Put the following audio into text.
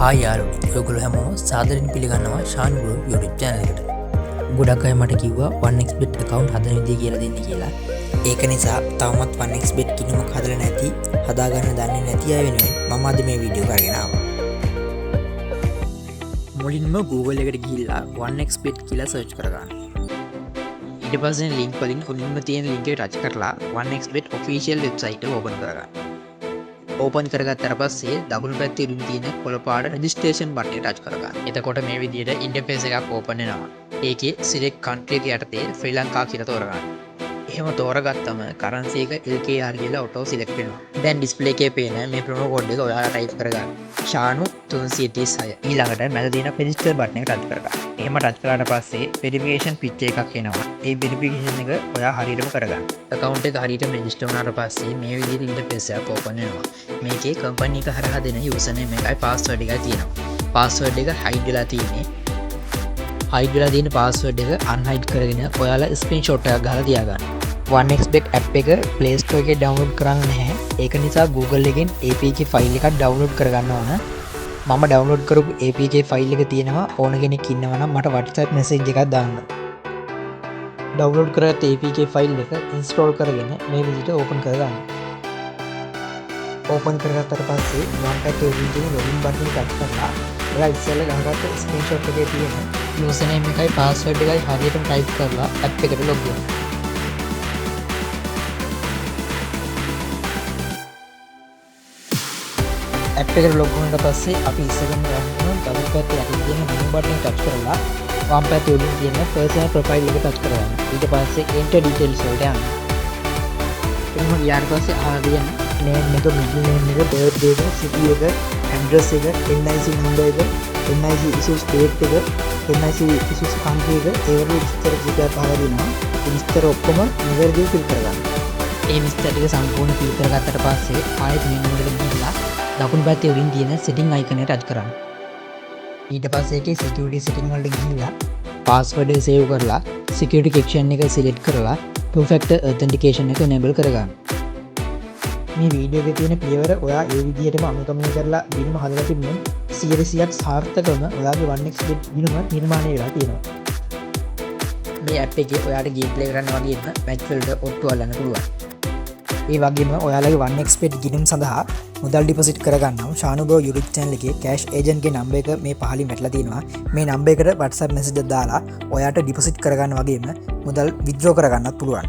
Hi යාළුවනේ, ඔයගොල්ලෝ හැමෝම සාදරයෙන් පිළිගන්නවා ශාන් බ්‍රෝ YouTube channel එකට. ගොඩක් අය මට කිව්වා 1xbet account හදන විදිය කියලා දෙන්න කියලා. ඒක නිසා තවමත් 1xbet ගිණුමක් හදලා නැති, හදාගන්න දන්නේ නැති අය වෙනුවෙන් මම අද මේ වීඩියෝ එක අරගෙන ආවා. මුලින්ම Google එකට ගිහිල්ලා 1xbet කියලා සර්ච් කරගන්න. ඊට පස්සේ ලින්ක් වලින් මුලින්ම තියෙන ලින්ක් එක ටච් කරලා 1xbet official website එක ඕපන් කරගන්න. ඕපන් කරගත්තට පස්සේ දකුණු පැත්තේ උඩින් තියෙන කොළ පාට රෙජිස්ට්‍රේෂන් බටන් එක ටච් කරගන්න. එතකොට මේ විදිහට ඉන්ටර්ෆේස් එකක් ඕපන් වෙනවා. ඒකේ සිලෙක්ට් කන්ට්‍රි එක යටතේ ශ්‍රී ලංකා කියලා තෝරගන්න. එහෙම තෝරගත්තම කරන්සි එක LKR කියලා ඔටෝ සිලෙක්ට් වෙනවා. දැන් ඩිස්ප්ලේ එකේ පේන මේ ප්‍රොමෝ කෝඩ් එක ඔයාලා ටයිප් කරගන්න. ශානු 336. ඊළඟට මැද තියෙන රෙජිස්ටර් බටන් එක ටච් කරගන්න. එහෙම ටච් කරාට පස්සේ වෙරිෆිකේෂන් පික්චර් එකක් එනවා. ඒ වෙරිෆිකේෂන් එක ඔයා හරියටම කරගන්න. ඇකවුන්ට් එක හරියටම රෙජිස්ටර් වුණාට පස්සේ මේ විදිහට ඉන්ටර්ෆේස් එකක් ඕපන් වෙනවා. මේකේ කම්පැනි එක හරහා දෙන යූසර් නේම් එකයි පාස්වර්ඩ් එකයි තියෙනවා. පාස්වර්ඩ් එක හයිඩ් වෙලා තියෙන්නේ. හයිඩ් වෙලා තියෙන පාස්වර්ඩ් එක අන්හයිඩ් කරගෙන ඔයාලා ස්ක්‍රීන්ෂොට් එකක් ගහලා තියාගන්න. 1xbet app එක Play Store එකේ ඩවුන්ලෝඩ් කරන්න නැහැ. ඒක නිසා Google එකෙන් APK file එකක් ඩවුන්ලෝඩ් කරගන්න ඕන. මම ඩවුන්ලෝඩ් කරපු APK file එක තියෙනවා. ඕන කෙනෙක් ඉන්නවා නම් මට WhatsApp message එකක් දාන්න. ඩවුන්ලෝඩ් කරගත්ත APK file එක ඉන්ස්ටෝල් කරගෙන මේ විදිහට ඕපන් කරගන්න. ඕපන් කරගත්තට පස්සේ වම් පැත්තේ උඩින් තියෙන ලොගින් බටන් එක ටච් කරලා ඔයා ඉස්සෙල්ලා ගහගත්ත ස්ක්‍රීන්ෂොට් එකේ තියෙන යූසර් නේම් එකයි පාස්වර්ඩ් එකයි හරියටම ටයිප් කරලා ඇප් එකට ලොග් වෙන්න. ඇප් එකට ලොග් වුණාට පස්සේ අපි ඉස්සෙල්ලම යන්න ඕන දකුණු පැත්තේ යටින් තියෙන මෙනු බටන් එක ටච් කරලා වම් පැත්තේ උඩින් තියෙන පර්සනල් ප්‍රොෆයිල් එක ටච් කරගන්න. ඊට පස්සේ එන්ටර් ඩීටේල්ස් වලට යන්න. එහෙම ගියාට පස්සේ අහලා තියෙන නේම් එක, මිඩල් නේම් එක, බර්ත්ඩේ එක, සිටි එක, ඇඩ්‍රස් එක, NIC number එක, NIC issues date එක, NIC issues country එක, ඒ වගේ විස්තර කීපයක් අහලා දෙනවා. ඒ විස්තර ඔක්කොම නිවැරදිව ෆිල් කරගන්න. ඒ විස්තර ටික සම්පූර්ණ ෆිල් කරගත්තට පස්සේ ආයෙත් මෙනු එකට ගිහිල්ලා දකුණු පැත්තේ උඩින් තියෙන සෙටින් අයිකන් එක ටච් කරන්න. ඊට පස්සේ ඒකේ සිකියුරිටි සෙටින් වලට ගිහිල්ලා පාස්වර්ඩ් එක සේව් කරලා සිකියුරිටි ක්වෙස්චන් එක සිලෙක්ට් කරලා two factor authentication එක enable කරගන්න. මේ වීඩියෝ එකේ තියෙන පියවර ඔයා ඒ විදිහටම අනුගමනය කරලා ගිණුම හදලා තිබුණොත් 100%ක් සාර්ථකවම ඔයාගේ 1xbet ගිණුම නිර්මාණය වෙලා තියෙනවා. මේ ඇප් එකේ ඔයාට ගේම් ප්ලේ කරන්න වගේම මැච් වලට ඔට්ටු අල්ලන්න පුළුවන්. ඒ වගේම ඔයාලගේ 1xbet ගිණුම් සඳහා මුදල් ඩිපොසිට් කරගන්නම් ශානු බ්‍රෝ YouTube channel එකේ කෑෂ් ඒජන්ට් ගේ නම්බර් එක මේ පහලින් වැටලා තියෙනවා. මේ නම්බර් එකට WhatsApp message එකක් දාලා ඔයාට ඩිපොසිට් කරගන්න වගේම මුදල් විත්ඩ්‍රෝ කරගන්නත් පුළුවන්.